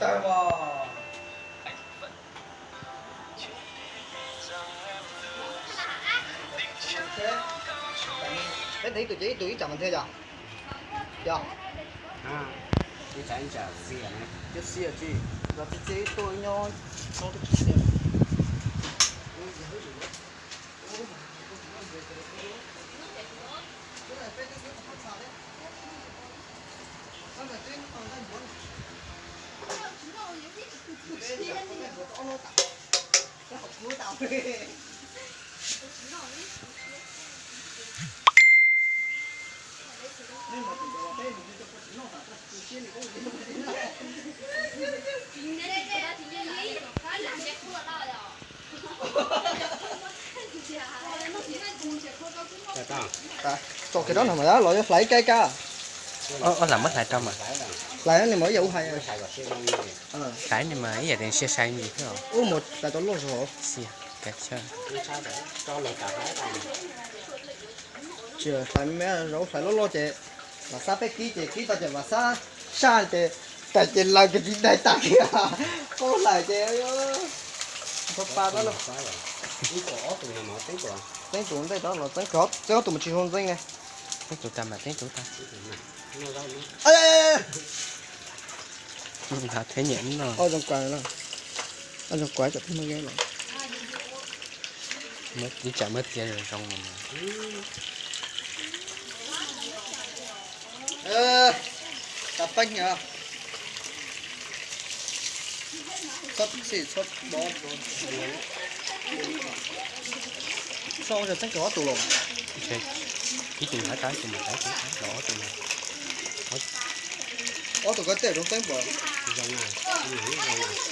Peb ib tug ces ib tug ib tsam mas nthe yog. Yog. Ib tsam ib tsam xiam, cov xiam tsis, los txiv txiv tuaj nyob tsob twb tsis xiam. Tso kiag rau no mas los yog hlais ib kab kab. Hlais ni mas ib yam ua hais. Hlais ni mas ib yam tias sia sai ntsis thiab. Ub, mus hlais tau loj zog. Sia, kav chawj. Tsis hlais me zaub hlais loj loj ces vam xab peb kib ces kib tau ces vam xab saj ces tas ces laws kiag tsis dai tas kiag. Qaub hlais ces pa pa lawm. Txeeb tus ntej tod los txeeb, txeeb ob tug mas tsis zoo ntxeeb ne. Txeeb tus tag mas txeeb tus tag. Theb nyiam no. Zoo kuv, zoo kuv cov phooj ywg los. Ib tsam muab txiav zoo zoo. Tau peeb, txhob txhij txhob dob. Txhob ua txeeb kawg ob tug los. Ib tug hais tas tus mas tais tus los ob tug. Ob tug ko tej zoo txeeb puas?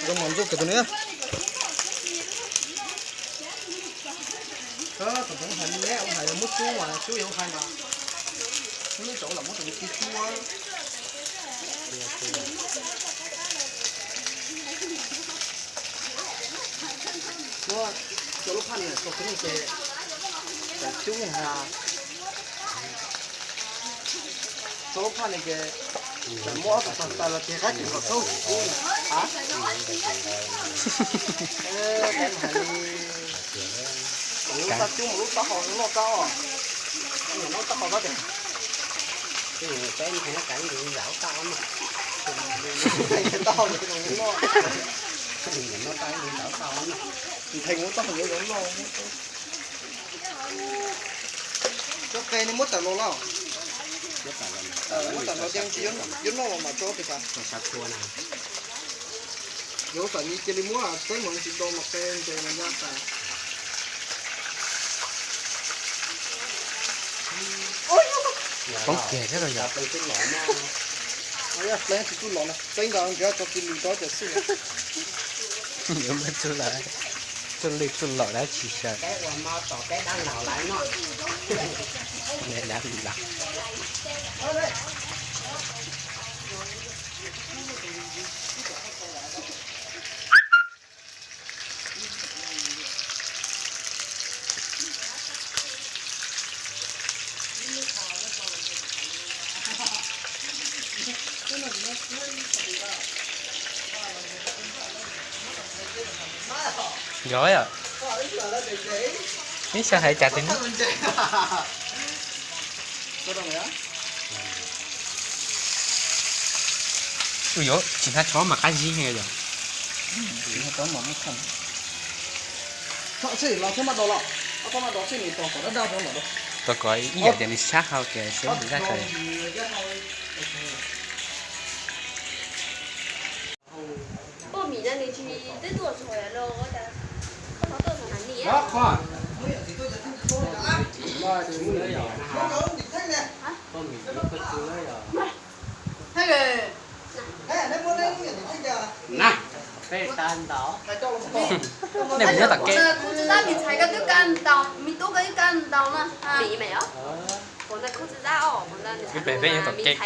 Zoo mas ntxub kawg tus nws. Tus hais neb hais muab tsub mas tsub yuav hais mas muab lub tsov los muab tus nws tsub. Muab cov lub phaj niam tso kiag ces tsub ha. Tso lub phaj niam ces muab ob tug tag tas los ces qab tsis kom txhob kub na. Lub tag tsub mus lub taub hau noj tau. Noj taub hau tau tias taub hau noj. Noj taub hau noj. Ntheev ua taub hau yuav zoo noj. Cov qe nej muab tawm los los? Muab tawm los ces tsis yuav noj los mas tso tus xav. Yuav tawm ni cia li muab txeeb mas tsis do mas qe ntes mas ya tas. Poob kiag thiab los yog. Txeeb tsis tub los na, txeeb nkaus nrhiav tso kiag lwm rau cov xwb. Yuav muab txuj lwm txuj los dab tsi saw. Dab laug. Yog yom. Ib sab hais cas tus. Ui yuav tsis hnav tsho mas qab zib heev yom. Tau kom ib yam tias nws sab hau ces seb nws zaj tau. Nej mus nyob tom kev. Kuv tsis tab mis ntxhais koj twb kaj ntau, me tub koj twb kaj ntau na. Peb peb nyob tom kev.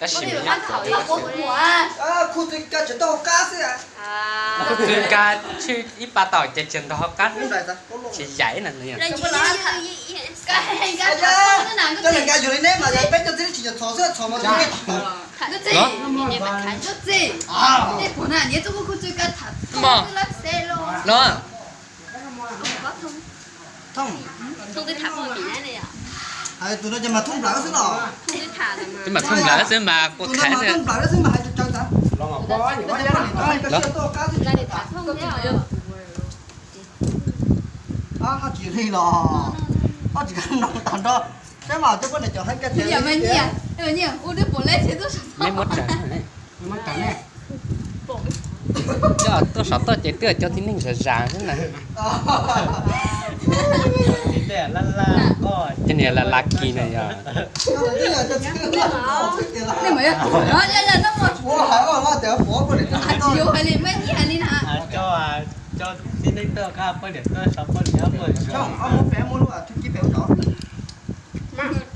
Tab sis kuv twb nqa tshwj ib pa tau ces tsis ntog qab, tsis yaim na. Los, los, tus no ces mas thooj nplawm xwb los. Twb mas thooj nplawm xwb mas quaj khaiv xwb. Tsis li los, tsis no tag nrho. Saib mas twb poj niam cov heev kawg tiag. Muab tsaws, coj tuaj saum toj ces twb cov tib neeg zam zam xwb na. Cov niag la la kis na yog.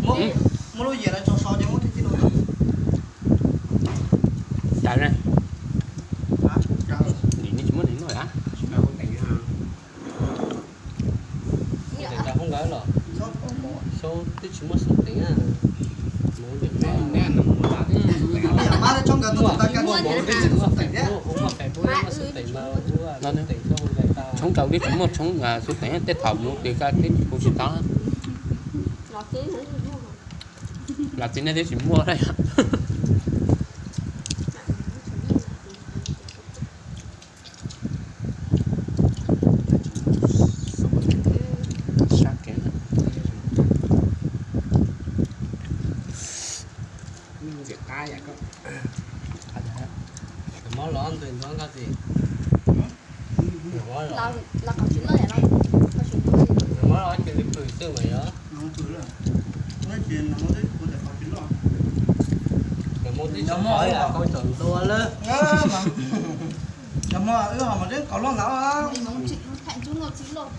Muab lub yias no tso so ces muab thwj kib rau. Cas ne? Nim no tsis muaj neeg noj a? Tes cov hoob nkawd los, Xyoob twb tsis muaj xov teem na. Tshoob rau twb tsis muaj tshoob xov teem, tej thaum mus twg twb tsis pub tsis tau. Los txiv nej twb tsis muaj. Sab kev. Ntxim qab yam koj. Mob los ntxim ntxov nkoj txiv. Mob los cia li pw xwb mas yog. Cov mob twb tsis qhov yam koj tsom ntua lawm. Cov mob wb ho mas twb kaus loj ntawd.